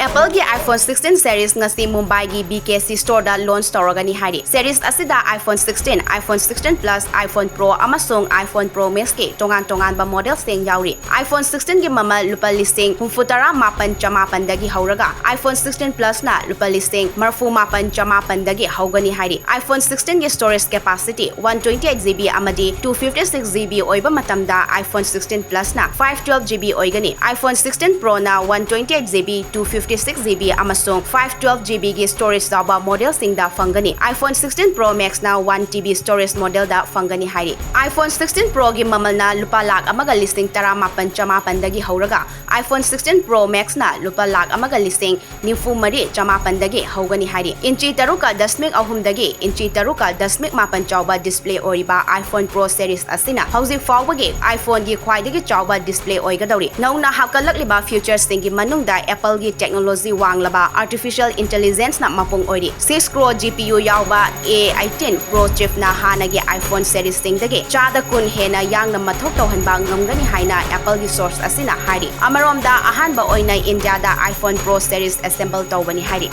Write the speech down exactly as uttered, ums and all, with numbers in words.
Appleꯒꯤ iPhone sixteen series ꯉꯁꯤ ꯃꯨꯝꯕꯥꯏꯒꯤ BKC storeꯗ launch ꯇꯧꯔꯒꯅꯤ ꯍꯥꯏꯔꯤ꯫ Series ꯑꯁꯤꯗ iPhone sixteen, iPhone sixteen Plus, iPhone Pro ꯑꯃꯁꯨꯡ iPhone Pro Maxꯀꯤ ꯇꯣꯉꯥꯟ ꯇꯣꯉꯥꯟꯕ modelsꯁꯤꯡ ꯌꯥꯎꯔꯤ꯫ iPhone sixteenꯒꯤ ꯃꯃꯜ ꯂꯨꯄꯥ ꯂꯤꯁꯤꯡ ꯍꯨꯝꯐꯨ ꯇꯔꯥ ꯃꯥꯄꯟ ꯆꯃꯥꯄꯟꯗꯒꯤ ꯍꯧꯔꯒ iPhone sixteen Plusꯅ ꯂꯨꯄꯥ ꯂꯤꯁꯤꯡ ꯃꯔꯐꯨ ꯃꯥꯄꯟ ꯆꯃꯥꯄꯟꯗꯒꯤ ꯍꯧꯒꯅꯤ ꯍꯥꯏꯔꯤ꯫ iPhone sixteenꯒꯤ storage capacity one twenty eight GB ꯑꯃꯗꯤ two fifty six GB ꯑꯣꯏꯕ ꯃꯇꯝꯗ iPhone sixteen Plusꯅ five twelve GB ꯑꯣꯏꯒꯅꯤ꯫ iPhone sixteen Proꯅ one twenty eight GB, two fifty six GB ꯑꯃꯁꯨꯡ five twelve GBꯒꯤ storage ꯌꯥꯎꯕ modelsꯁꯤꯡꯗ ꯐꯪꯒꯅꯤ꯫ iPhone sixteen Pro Maxꯅ one TB storage modelꯗ ꯐꯪꯒꯅꯤ ꯍꯥꯏꯔꯤ꯫ iPhone sixteen Proꯒꯤ ꯃꯃꯜꯅ ꯂꯨꯄꯥ ꯂꯥꯈ ꯑꯃꯒ ꯂꯤꯁꯤꯡ ꯇꯔꯥꯃꯥꯄꯟ ꯆꯃꯥꯄꯟꯗꯒꯤ ꯍꯧꯔꯒ iPhone sixteen Pro Maxꯅ ꯂꯨꯄꯥ ꯂꯥꯈ ꯑꯃꯒ ꯂꯤꯁꯤꯡ ꯅꯤꯐꯨ ꯃꯔꯤ ꯆꯃꯥꯄꯟꯗꯒꯤ ꯍꯧꯒꯅꯤ ꯍꯥꯏꯔꯤ꯫ Inch ꯇꯔꯨꯛꯀ ꯗꯁꯃꯤꯛ ꯑꯍꯨꯝꯗꯒꯤ inch ꯇꯔꯨꯛꯀ ꯗꯁꯃꯤꯛ ꯃꯥꯄꯟ ꯆꯥꯎꯕ display ꯑꯣꯏꯔꯤꯕ iPhone Pro series ꯑꯁꯤꯅ ꯍꯧꯖꯤꯛ ꯐꯥꯎꯕꯒꯤ iPhoneꯒꯤ ꯈ꯭ꯋꯥꯏꯗꯒꯤ ꯆꯥꯎꯕ display ꯑꯣꯏꯒꯗꯧꯔꯤ꯫ ꯅꯧꯅ ꯍꯥꯞꯀꯠꯂꯛꯂꯤꯕ featuresꯁꯤꯡꯒꯤ ꯃꯅꯨꯡꯗ Appleꯒꯤ technology ꯋꯥꯡꯂꯕ artificial intelligenceꯅ ꯃꯄꯨꯡ ꯑꯣꯏꯔꯤ꯫ Six core GPU ꯌꯥꯎꯕ A eighteen Pro chipꯅ ꯍꯥꯟꯅꯒꯤ iPhone seriesꯁꯤꯡꯗꯒꯤ ꯆꯥꯗ ꯀꯨꯟ ꯍꯦꯟꯅ ꯌꯥꯡꯅ ꯃꯊꯧ ꯇꯧꯍꯟꯕ ꯉꯝꯒꯅꯤ ꯍꯥꯏꯅ Appleꯒꯤ source ꯑꯁꯤꯅ ꯍꯥꯏꯔꯤ꯫ ꯑꯃꯔꯣꯝꯗ ꯑꯍꯥꯟꯕ ꯑꯣꯏꯅ ꯏꯟꯗꯤꯌꯥꯗ iPhone Pro series assemble ꯇꯧꯕꯅꯤ ꯍꯥꯏꯔꯤ꯫